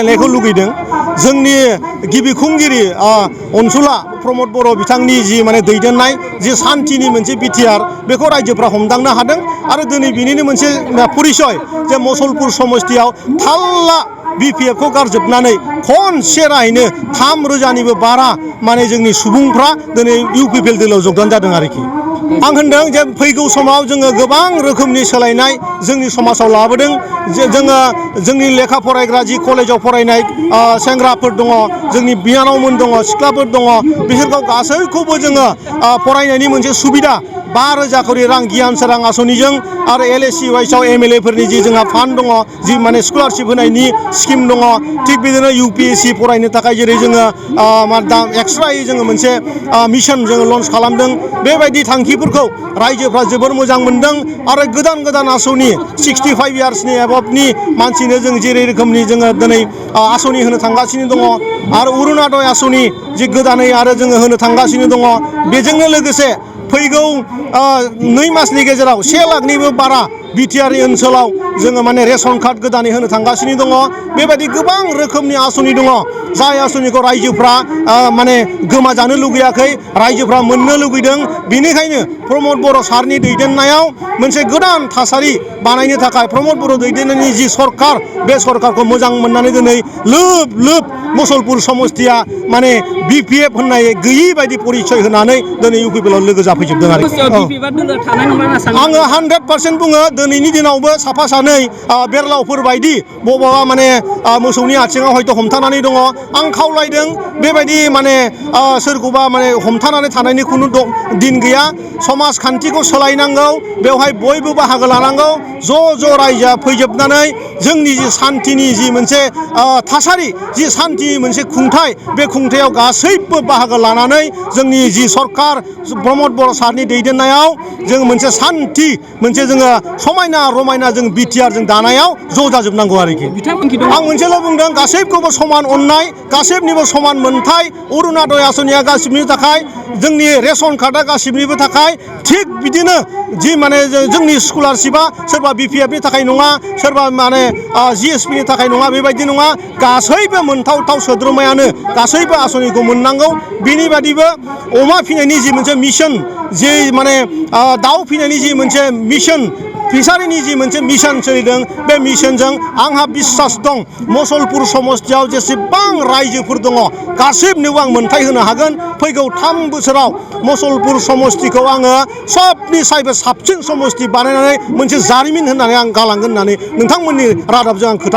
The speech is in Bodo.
लेखौ लुगैदों जोंनि गिबि खुंगिरि अनसुला प्रमद बर' बिथांनि जि माने दैदेननाय जि सान्थिनि मोनसे बिटिआर बेखौ रायजोफ्रा हमदांनो हादों आरो दिनै बिनिनो मोनसे परिचय जे मुसलपुर समस्तियाव थाल्ला बिपिएफखौ गारजोबनानै खनसे रायनो 3,000निबो बारा माने जोंनि सुबुंफ्रा दिनै इउपिपिएल दोलोआव जगदान जादों आरोखि आं होनदों जे फैगौ समाव जोङो गोबां रोखोमनि सोलायनाय जोंनि समाजाव लाबोदों जे जोङो जोंनि लेखा फरायग्रा जि कलेजाव फरायनाय सेंग्राफोर दङ जोंनि बिनानावमोन दङ सिख्लाफोर दङ बिसोरखौ गासैखौबो जोङो फरायनायनि मोनसे सुबिदा 5,000 करि रां गियान सोरां आसनिजों आरो एलएसि वाइसआव एमएलए फोरनि जि जोंहा फान्ड दङ जि माने स्कलारशिप होनायनि स्किम दङ थिग बिदिनो इउपिएससि फरायनो थाखाय जेरै जोङो एक्सट्रायै जोङो मोनसे मिशन जोङो लन्च खालामदों बेबायदि थांखिफोरखौ रायजोफ्रा जोबोर मोजां मोनदों आरो गोदान आसनि 65 इयार्सनि एबभनि मानसिनो जों जेरै रोखोमनि जोङो दिनै आसनि होनो थांगासिनो दङ आरो अरुणोदय आसनि जि गोदानै आरो जोङो होनो थांगासिनो दङ बेजोंनो लोगोसे फैगौ 2 मासनि गेजेराव 1 लाखनिबो बारा बिटिआर ओनसोलाव जोङो माने रेशन कार्ड गोदानै होनो थांगासिनो दङ बेबायदि गोबां रोखोमनि आसनि दङ जाय आसनिखौ रायजोफ्रा माने गोमाजानो लुगैयाखै रायजोफ्रा मोननो लुगैदों बेनिखायनो प्रमद बर' सारनि दैदेननायाव मोनसे गोदान थासारि बानायनो थाखाय प्रमद बर' दैदेननायनि जि सरकार बे सरकारखौ मोजां मोननानै दिनै लोब मुसलपुर समस्तिया माने बिपिएफ होननाय गैयि बायदि परिचय होनानै दिनै इउपिपिएलआव लोगो जाफैजोबदों आरो आङो 100% बुङो दिनैनि दिनावबो साफा सानै बेरलावफोर बायदि बबावबा माने मोसौनि आथिङाव हयथ' हमथानानै दङ आं खावलायदों बेबायदि माने सोरखौबा माने हमथानानै थानायनि खुनु दिन गैया समाजखान्थिखौ सोलायनांगौ बेवहाय बयबो बाहागो लानांगौ ज' रायजोआ फैजोबनानै जोंनि जि सान्थिनि जि मोनसे थासारि जि सान्थिनि मोनसे खुंथाय बे खुंथायाव गासैबो बाहागो लानानै जोंनि जि सरकार प्रमद बर' सारनि दैदेननायाव जों मोनसे सान्थि मोनसे जोङो समायना रमायना जों बिटिआर जों दानायाव ज' जाजोबनांगौ आरोखि आं मोनसेल' बुंदों गासैखौबो समान अननाय गासैनिबो समान मोनथाय अरुणोदय आसनिया गासिबनिबो थाखाय जोंनि रेशन कार्डआ गासिबनिबो थाखाय थिग बिदिनो जि माने जोंनि स्कलारशिपआ सोरबा बिपिएफनि थाखाय नङा सोरबा माने जिएसपिनि थाखाय नङा बेबायदि नङा गासैबो मोनथावथाव सोद्रोमायानो गासैबो आसनिखौ मोननांगौ बेनि बादिबो अमा फिनायनि जि मोनसे मिशन जि माने दाउ फिनायनि जि मोनसे मिशन फिसारिनि जि मोनसे मिशन सोलिदों बे मिशनजों आंहा बिश्वास दं मुसलपुर समस्तियाव जेसेबां रायजोफोर दङ गासैबनोबो आं मोनथाय होनो हागोन फैगौ 3 बोसोराव मुसलपुर समस्तिखौ आङो सबनिसायबो साबसिन समस्ति बानायनानै मोनसे जारिमिन होननानै आं गालांगोन होननानै नोंथांमोननि रादाबजों आं खोथा